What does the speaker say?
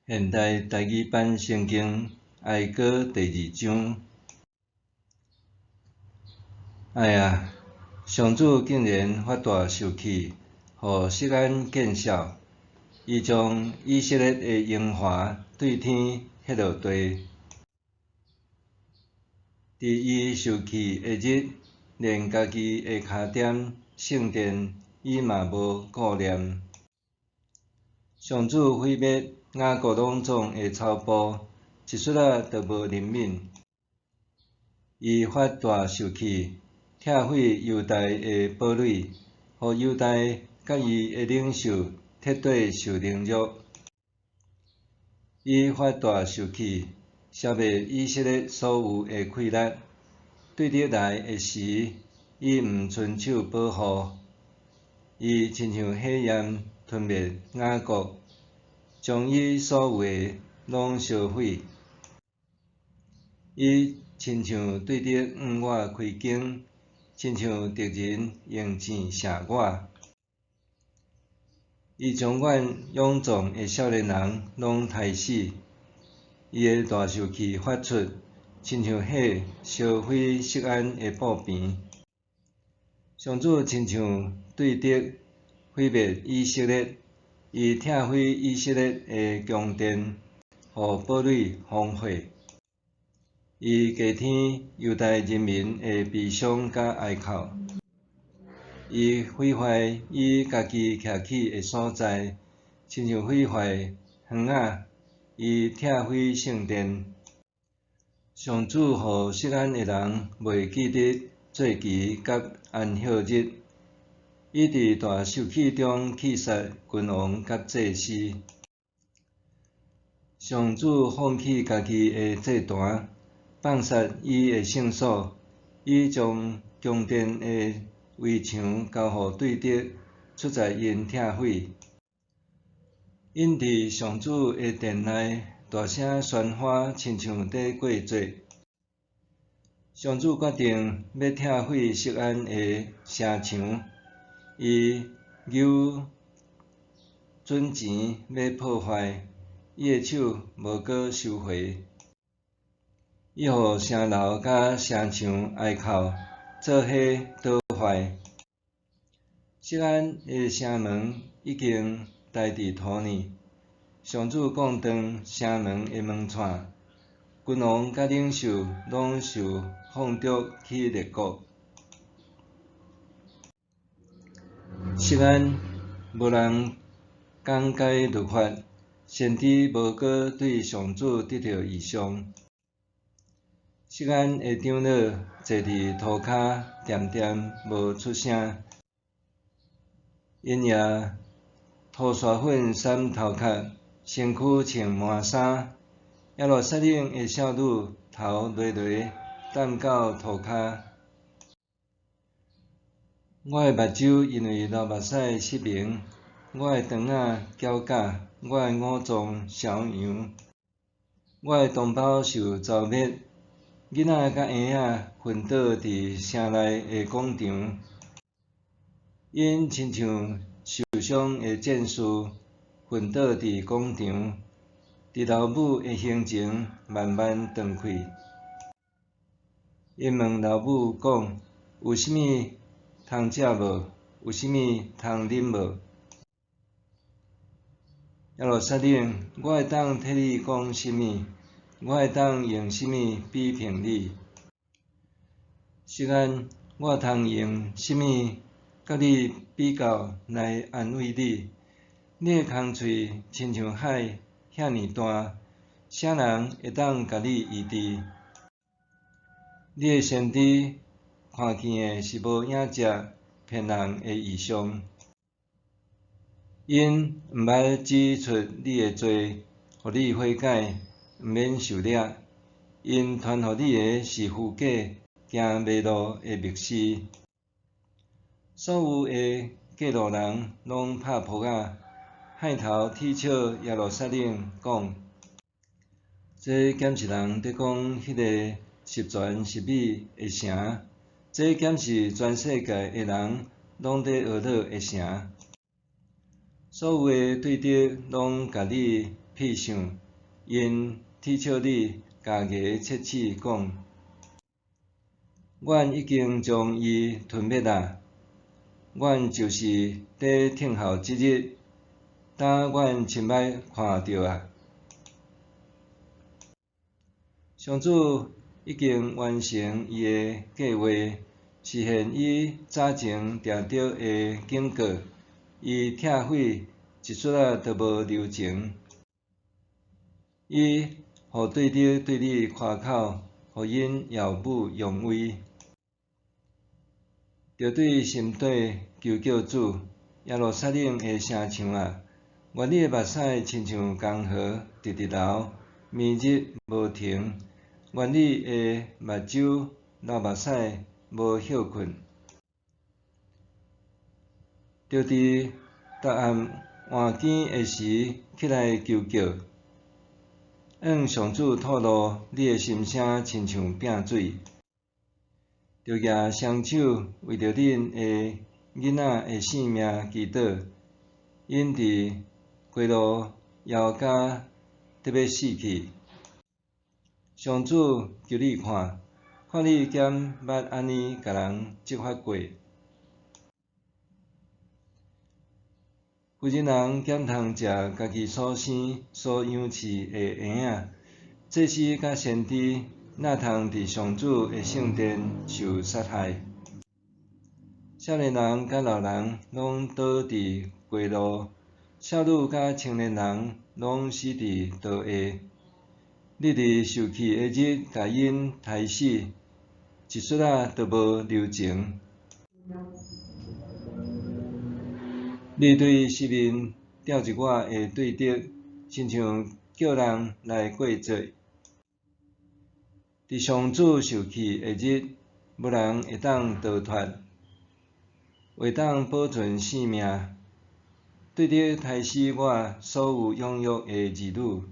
现代台语版圣经哀歌第二章。哎啊！上主竟然发大受气，予锡安见笑。伊将以色列的荣华对天歇落地。伫伊受气的日，连家己的跤踮圣殿，伊嘛无顾念。上主毁灭雅各拢总的草埔，一丝仔都无怜悯。伊发大受气，拆毁犹大的堡垒，予犹大佮伊的领袖彻底受凌辱。伊发大受气，消灭以色列所有的气力。对敌来的时，伊毋伸手保护。伊亲像火焰吞灭雅各，将伊所有的拢烧毁。伊亲像对敌向我开弓，亲像敌人用箭射我。伊将阮勇壮的少年人拢刣死。伊的大受气发出，亲像火烧毁锡安的布棚。上主亲像对敌毁灭以色列，伊拆毁以色列的宫殿，予堡垒荒废。伊谛听犹大人民的悲伤佮哀哭。伊毁坏伊家己徛起的所在，亲像毁坏园仔。伊拆毁圣殿。上主予锡安的人袂记得节期佮安息日。伊伫大受气中去杀君王佮祭司。上主放弃家己的祭坛，放杀伊的圣所。伊将宫殿的围墙交予对敌，出在𪜶拆毁。𪜶伫上主的殿内大声喧哗，亲像伫过节。上主决定欲拆毁锡安的城墙，伊搝准绳欲破坏，伊的手无阁收回。伊予城楼佮城墙哀哭，做伙倒坏。锡安的城门已经呆伫涂呢。上主摃断城门的门掣，君王佮领袖拢受放逐去列国。锡安无人讲解律法，先知无阁对上主得著异象。锡安的长老坐伫涂跤，恬恬无出声。𪜶也涂沙粉捎头壳，身躯穿麻衫。耶路撒冷的少女头犁犁澹到涂跤。我的目睭因为流目屎失明，我的肠仔搅搅，我的五脏消扬。我的同胞受蹂躏，囡仔佮婴仔昏倒伫城内的广场。𪜶亲像受伤的战士，昏倒伫广场，伫老母的胸前慢慢断气。𪜶问老母讲：有啥物通食无？有啥物通啉无？耶路撒冷，我会当替你讲啥物？我会当用啥物比评你？锡安，我通用啥物佮你比较来安慰你？你的空喙亲像海遐尔大，啥人会当共你医治？你的先知看见的是无影迹、骗人的异象。𪜶毋捌指出你的罪，予你悔改，毋免受掠。𪜶传予你的是虚假、行迷路的默示。所有的过路人拢拍噗仔，害头耻笑耶路撒冷，讲：这敢是人伫讲彼个十全十美的城？这敢是全世界的人拢伫学乐的城？所有的对敌攏共你瞥想，𪜶恥笑你，咬牙切齒講：阮已經將伊吞滅矣！阮就是佇等候這日，焦阮親目看著矣。上主已經完成伊的計劃，實現伊早前定著的警告。伊拆毀一撮仔都無留情。伊予對敵對你誇口，予𪜶耀武揚威。著對心底求叫主，耶路撒冷的城牆啊！願你的目屎親像江河，直直流，暝日無停。願你的目睭流目屎無歇睏。著佇逐暗換更的時起來求叫，向上主吐露你的心聲，親像拚水。著舉雙手為著恁的囡仔的性命祈禱，𪜶佇街路枵甲得欲死去。上主求你看，看你敢捌按呢共人責罰過？婦人人敢通食家己所生所養飼的嬰仔？祭司佮先知哪通佇上主的聖殿受殺害？少年人佮老人攏倒佇街路，少女佮青年人攏死佇刀下。你佇受氣的日共𪜶刣死，一撮仔都無留情。你對四面吊入我的對敵，親像叫人來過節。佇上主受氣的日，無人會當逃脫，會當保存性命。對敵刣死我所有養育的兒女。